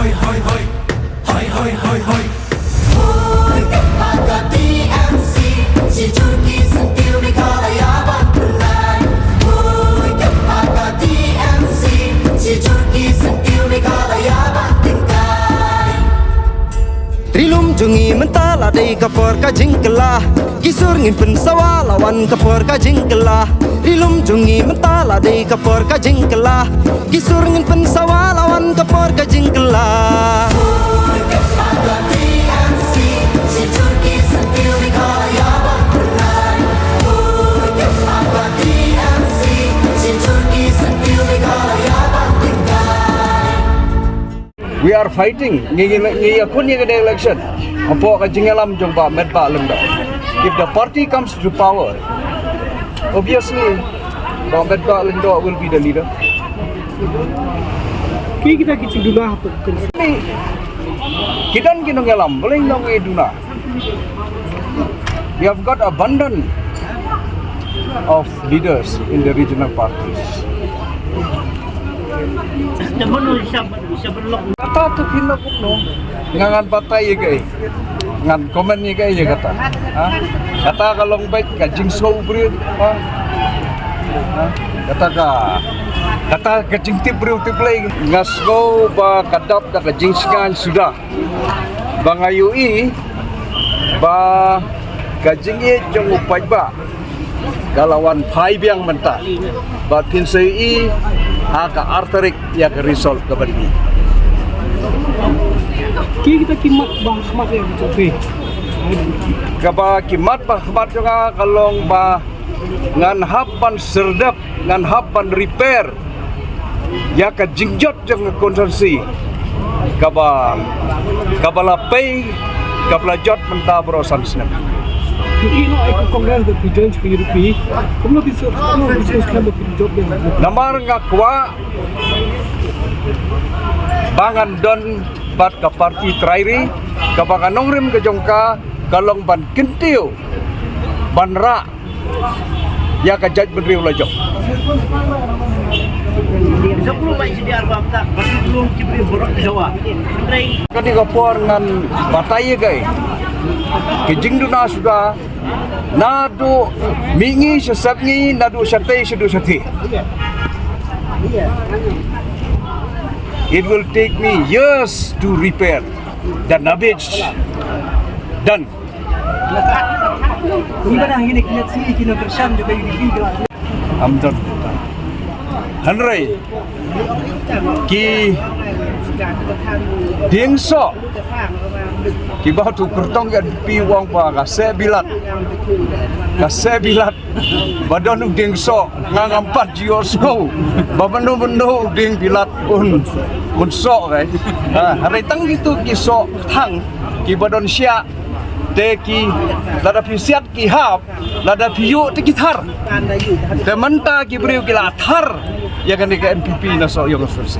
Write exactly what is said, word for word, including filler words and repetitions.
Hoi, hoi, hoi. Hoi, hoi, hoi, hoi. Hoi, ka T M C, shi jur ki syntiew Meghalaya ban pynlait. Hoi, ka T M C, shi jur ki syntiew Meghalaya ban pynlait. Ri lum jong ngi mynta la dei ka por ka jingkylla. Ki sur ngin pynsawa la wan ka por ka jingkylla. Ri lum jong ngi mynta la dei ka por ka jingkylla. Ki sur ngin pynsawa la wan ka por ka jingkylla. We are fighting. Ngi, ngi, ngi ïakhun ïa ka election hapoh ka jingïalam jong Bah Metbah Lyngdoh. If the party comes to power, obviously Bah Metbah Lyngdoh will be the leader. Ki kita ki jingduna hapoh ka, ki don ki nongïalam, balei ngi duna? We have got abundant of leaders in the regional parties. Kata tu phin na kumno. Nga ngan batai ïa kaei? Ngan comment ïa kaei ïa kata? Ha? Kata ka long beit ka jingsngew briew. Ha? Ha? Kata ka, kata ka jingtip briew tip Blei. Nga sngew ba ka dap da ka jingsngewsih suda. Ba nga ïohi ba ka jingïeit jong u paidbah ka la wan phai biang mynta. Bad phin sa ïohi ha ka ar tarik ïa ka result kaba dei. Ki kita ki mat ba khmat ïa ka jong phi. Kaba ki mat ba khmat jong nga ka long ba ngan hap ban serdep, ngan hap ban repair ïa ka jingjot jong ka constituency kaba, kaba la pei, kaba la jot mynta baroh san snem. Ïohi noh ïa ka Congress da phi join sha ka U D P. Kumno phi sngewthuh, kumno phi sngewthuh ba phi jop ïa ka? Namar nga kwah ba ngan don bad ka party trai ri, kaba ka nongrim ka jong ka ka long ban kyntiew, ban rah ïa ka jaitbynriew la jong. Kane ka por ngan batai ïa kaei? Ka jingduna suda naduh mihngi sha sepngi, naduh shatei shaduh shathie. It will take me years to repair the damage done. Am don. Hynrei ki dieng soh kiba tu kyrtong ïa phi, u ong ba ka seh bilat, ka seh bilat. Ba don u dieng soh, nga ngam pat ju ïohsngew ba mano mano u dieng bilat un, un soh, eh. Ha, hynrei tang kito ki soh thang kiba don shiah, te ki, lada phi siat ki hap, lada phi ïuh te ki thar. Te mynta ki briew ki la thar ïa kane ka N P P na Sohiong constituency.